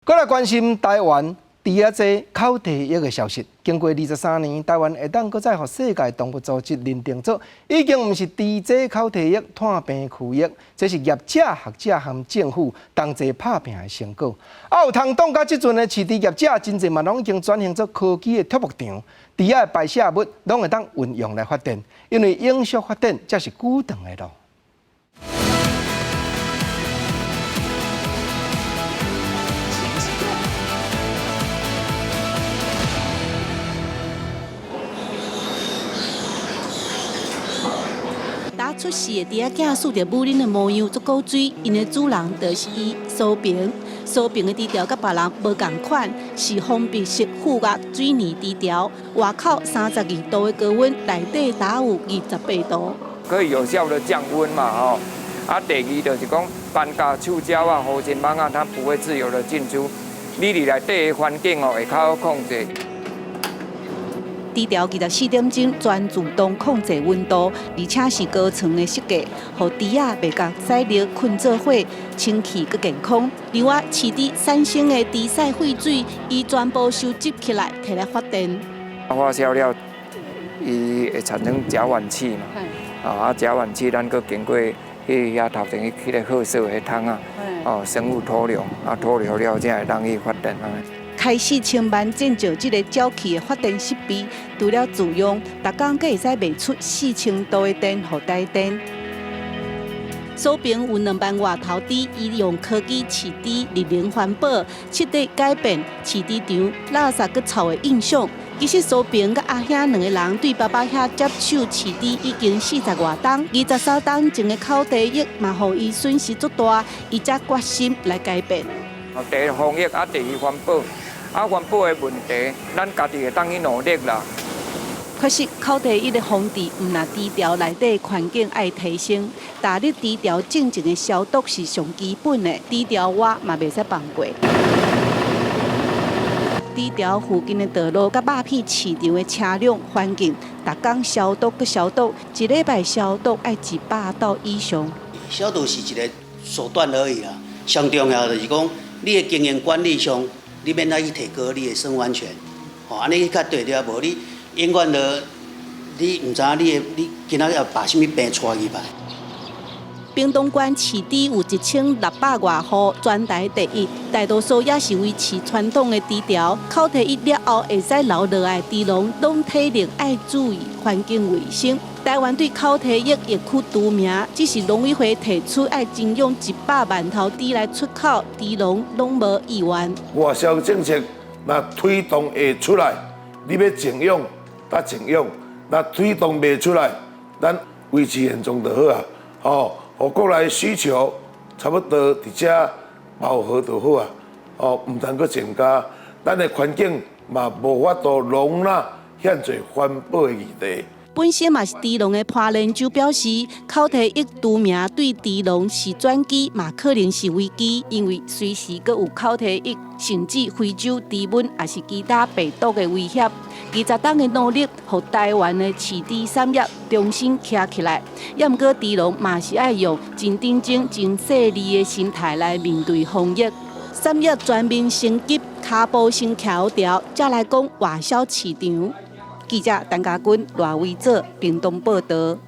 閣來關心台灣豬仔這口蹄疫的消息。經過23年，台灣會當閣再予世界動物組織認定做已經毋是豬隻口蹄疫炭疽區域，這是業者、學者和政府同齊拍拚的成果。啊，有通擋到這陣的飼豬業者，真濟嘛攏已經轉型做科技的畜牧場，豬仔的排泄物攏會當運用來發電，因為永續發展才是久長的路。打出世的豬仔囝梳著母奶的模樣，足古錐。𪜶的主人就是伊蘇平。蘇平的豬條佮別人無仝款，是封閉式負壓水泥豬條，外口32度的高溫，內底打有28度。可以有效的降溫嘛，吼。啊，第二就是講，斑鳩、臭鳥啊、虎鱘蠓仔，它不會自由的進出，你佇內底的環境哦，會較好控制。豬條24點鐘全自動控制溫度，而且是高層的設計，予豬仔袂共屎尿睏做伙，清氣閣健康。另外，飼豬產生的豬屎廢水，伊全部收集起來，提來發電。發酵了，伊會產生甲烷氣嘛？啊，甲烷氣咱閣經過去遐頭前去彼個褐色的桶啊，哦，生物脫硫，啊，脫硫了才會當去發電啊。開四千萬建造這个沼氣的發電設備，除了自用，逐工閣會使賣出4000度的電予台電。蘇平有2萬外頭豬，伊用科技飼豬，節能環保，徹底改變飼豬場垃圾閣臭的印象。其實蘇平佮阿兄兩个人對爸爸遐接手飼豬已經40外冬，23冬前的口蹄疫嘛，予伊損失足大，伊才決心來改變。第一防疫，啊，第二環保，啊，環保的問題，咱家己會當去努力啦。確實，口蹄疫的防治，毋但豬條內底環境愛提升，逐日豬條進前的消毒是上基本的，豬條外嘛袂使放過。豬條附近的道路佮肉片市場的車輛環境，逐工消毒閣消毒，一禮拜消毒愛100道以上。消毒是一個手段而已啦，上重要就是講，你的經營管理上，你免愛去提高你的生物安全，吼，按呢較對著，無你永遠都你毋知影你的你今仔日要把啥物病帶入來。屏東縣飼豬有1600外戶，全台第一，大多數也是維持傳統的豬條。口蹄疫了後會使留落來的豬農，攏體力愛注意環境衛生。台灣對口蹄疫疫區除名，只是農委會提出愛徵用100萬頭豬來出口，豬農攏無意願。外銷政策若推動會出來，你欲靜養，才靜養；若推動袂出來，咱維持現狀就好啊。吼，予國內需求差不多佇遮飽和就好啊。哦，毋通閣增加，咱的環境嘛無法度容納遐濟環保的議題。本身嘛是豬農的潘連洲表示，口蹄疫除名對豬農是轉機，嘛可能是危機，因為隨時閣有口蹄疫，甚至非洲豬瘟，抑是其他病毒的威脅。20冬的努力，予台灣的飼豬產業重新徛起來。也毋過豬農嘛是愛用真認真、真細膩的心態來面對防疫。產業全面升級，跤步先徛牢，才來講外銷市場。記者陳家軍、賴維哲，屏東報導。